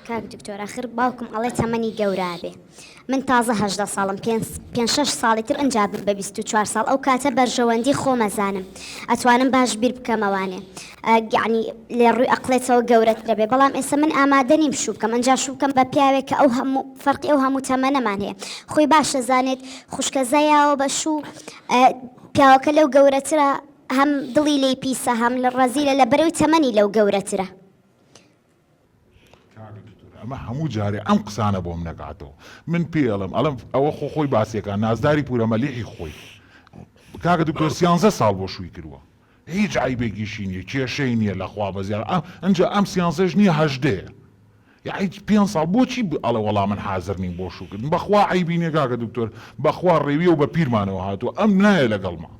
کاک دکتۆر ئاخر باوکم ئەڵێ تەمەنی گەورە بێ من تازە 18 ساڵم پێنج شەش ساڵی تر ئنجا بم بە 24 ساڵ ئەو کاتە بەرژەوەندی خۆمەزانم ئەتوانم باش بیر بکەمەوانێ یەعنی لە ڕووی ئەقڵێتەوە گەورەترە بێ بەڵام ئێستا من ئامادە نیم شوو بکەم ئەنجا شوو بکەم بە پیاوێک کە ئەو هەموو فەرقی ئەو هەموو تەمەنەمان هەیە خۆی باشە زانێت خوشکەزایەوە بە شوو پیاوەکە لەو گەورەترە هەم دڵی لێی پیسە هەم لە ڕەزیلە لە بەرەوی تەمەنی لەو گەورەترە. کاک دکتۆر ئەمە هەموو جارێ ئەم قسانە بۆم نەکاتەوە من پێی ئەڵێم ئەڵێم ئەوە خۆ خۆی باسیەکە نازداری پورە مەلیحی خۆی کاکە دکتۆر سیانزە ساڵ بۆ شووی کردووە هیچ عیبێکیشی نییە کێشەی نییە لەخوا بەزیاد ئەنجا ئەم سیانزەش نییە هەژدەیە یەعنی پێنج ساڵ بۆچی ئەڵێ وەڵا من حازر نیم بۆ شووکردن بەخوا عەیبی نیە کاکە دکتۆر بەخوا ڕێویە و بە پیرمانەوە هاتووە ئەم نایە لەگەڵما.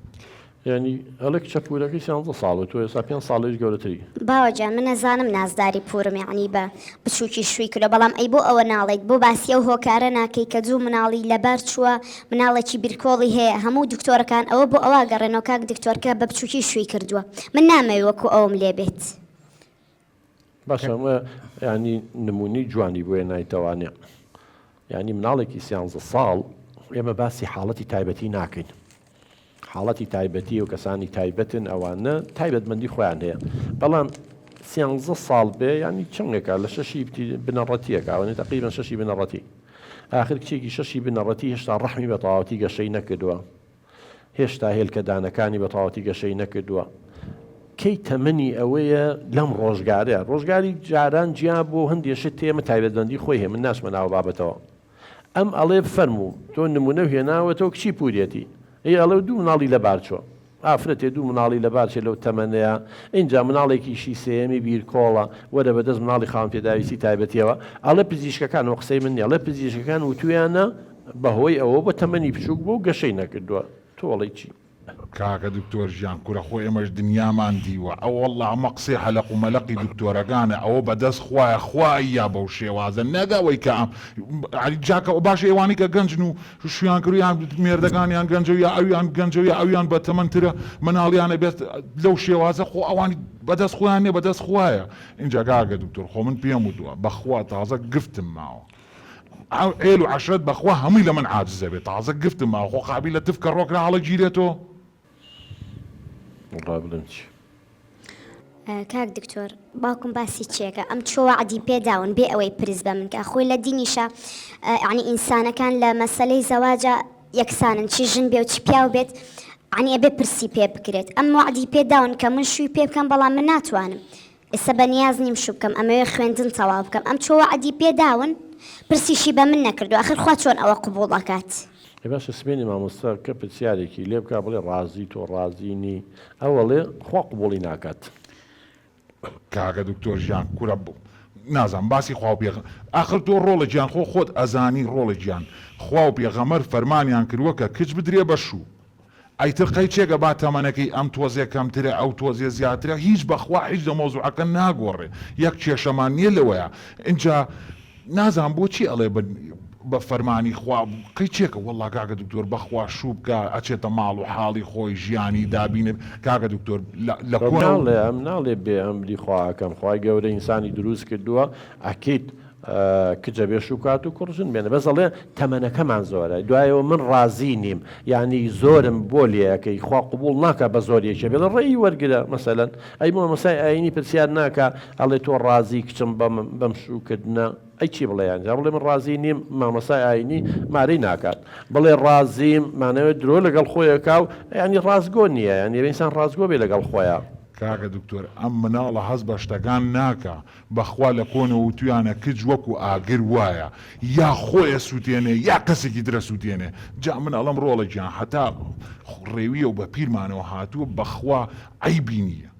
یانی ئەڵێ کچە پورەکەی سیانزە ساڵە تۆ ئێستا پێنج ساڵیش گەورەتری. باوە گیان من ئەزانم نازداری پورم یەعنی بە بچوکی شوی کردوە بەڵام ئەی بۆ ئەوە ناڵێیت بۆ باسی ئەو هۆکارە ناکەی کە دوو مناڵی لەبار چووە مناڵێکی بیرکۆڵی هەیە هەموو دکتۆرەکان ئەوە بۆ ئەوە ئەگەڕێنەوە کاک دکتۆر کە بە بچوکی شوی کردوە من نامەوێ وەکو ئەوم لێ بێت. باشە ئەمە یانی نمونەی جوانی بۆیە نایتەوانێ یانی مناڵێکی سیانزە ساڵ ئێمە باسی حاڵەتی تایبەتی ناکەین حاڵەتی تایبەتی و کەسانی تایبەتن ئەوانە تایبەتمەندی خۆیان هەیە بەڵام سیانزە ساڵ بێ ینی چنگێکە لە شەشی بنەڕەتیەکە ئەوەنە تقریبا شەشی بنەڕەتی آخر کچێکی شەشی بنەڕەتی هێشتا ڕەحمی بە تەواوەتی گەشەی نەکردووە هێشتا هێلکە دانەکانی بە تەواوەتی گەشەی نەکردووە. کەی تەمەنی ئەوەیە لەم ڕۆژگارەیە. ڕۆژگاری جاران جیا بووە و هەندێ شت هەیە من تایبەتمەندی خۆی هەیە من ناچمە ناو بابەتەوە. ئەم ئەڵێ فەرموو تۆ نموونەو هێناوەتەوە کچی پوورێتی. ئەی ئەڵێ و دوو مناڵی لەبار چووە. ئافرەتێ دوو مناڵی لەبار چێ لەو تەمەنەیا ئینجا مناڵێکیشی سێیەمی بیرکۆڵە وەرە بەدەست مناڵی خاوەن پێداویستی تایبەتیەوە ئەڵێ پزیشکەکان ئەوە قسەی من نیە ئەڵێ پزیشکەکان وتویانە بەهۆی ئەوە بۆ تەمەنی بچوک بووە و گەشەی نەکردووە تۆ ئەڵێی چی؟ کاکە دکتۆر گیان کورە خۆ ئێمەش دنیامان دیوە ئەوەڵا ئەمە قسەی هەلەق و مەلەقی دکتۆرەکانە ئەوە بەدەست خوایە خوا ئەییا بەو شێوازە نەک ئەوەی کە ئەم جاکە باشە ئێوانەی کە گەنجن و شویان کردو یان مێردەکانیان گەنجە و یا ئەویان گەنجە و یا ئەویان بەتەمەنترە مناڵیانە بێت لەو شێوازە خۆ ئەوانی بەدەست خۆیان نیە بەدەست خوایە ئینجا کاکە دکتۆر خۆ من پێم وتوە بەخوا تازە گفتم ماوە عێل و عەشرەت بەخوا هەمووی لە من عاجز ئەبێ تازە گفتم ماوە خۆ قابیلە تف کە ڕۆکرا هەڵەگیرێتۆ. وەڵا بڵێم چی. کاک دکتۆر باوکم باسی چیەکە ئەم چۆ وەعدی پێداون بێ ئەوەی پرس بە من کە خۆی لە دینیشە یعنی ئینسانەکان لە مەسەلەی زەواجە یەکسانن چی ژن بێ و چی پیاو بێت عنی ئەبێ پرسی پێ بکرێت ئەم وەعدی پێداون کە من شووی پێ بکەم بەڵام من ناتوانم ئێستا بە نیاز نیم شوو بکەم ئەمەوێ خوێندن تەواو بکەم ئەم چۆ وەعدی پێ داون پرسیشی بە من نەکردوە ئەخر خوا چۆن ئەوە قبوڵ ئەکات. ئەی باشە سبەینێ مامۆستا کە پرسیارێکی لێ بکا بڵێ ڕازی تۆ ڕازی نی ئەو ئەڵێ خوا قبوڵی ناکات. کاکە دکتۆر گیان کورە نازانم باسی خوا و پێغ ئاخر تۆ ڕۆڵە گیان خۆ خۆت ئەزانی ڕۆڵە گیان خوا و پێغەمەر فەرمانیان کردوە کە کچ بدرێ بە شوو ئەیتر قەیچێکە با تەمەنەکەی ئەم تۆزێ کەمترە ئەو تۆزێ زیاترە هیچ بەخوا هیچ لە مەوزوعەکە ناگۆڕێ یەک کێشەمان نیە لەوەیا ئینجا نازانم بۆچی ئەڵێ بە بە فەرمانی خوا قەیچێکە وەڵا کاکە دکتۆر بەخوا شوو بکا ئەچێتە ماڵ و حاڵی خۆی ژیانی دابینە کاکە دکتۆر لە لە کۆنەوە. ناڵێ ئەم ناڵێ بێ ئەمری خوا ئەکەم خوای گەورە ئینسانی دروست کردووە ئەکید کچ ئەبێ شوو کات و کوڕ ژن بێنێ بەس ئەڵێ تەمەنەکەمان زۆرە دوایەوە من ڕازی نیم یانی زۆرم بۆ لێ ئەکەی خوا قبوڵ ناکا بە زۆر یەکێ بێ ڕێی وەرگرە مەسەلەن ئەی مامۆستای ئایینی پرسیار ناکا ئەڵێ تۆ ڕازی کچم بەم بەم شووکردنە ئەی چی بڵێ یان جا بڵێ من ڕازی نیم مامۆستای ئایینی مارەی ناکات بڵێ ڕازیم مانەوێت درۆ لەگەڵ خۆیەکا و یانی ڕاستگۆ نییە یانی ئینسان ڕاستگۆ بێ لەگەڵ خۆیا. کاکە دکتۆر ئەم مناڵە هەست بە شتەکان ناکا بەخوا لە کۆنەوە وتویانە کچ وەکو ئاگر وایە یا خۆی ئەسوتێنێ یا کەسێکی تر ئەسوتێنێ جا من ئەڵێم ڕۆڵە گیان هەتا ڕێویە و بە پیرمانەوە هاتووە بەخوا عەیبی نیە.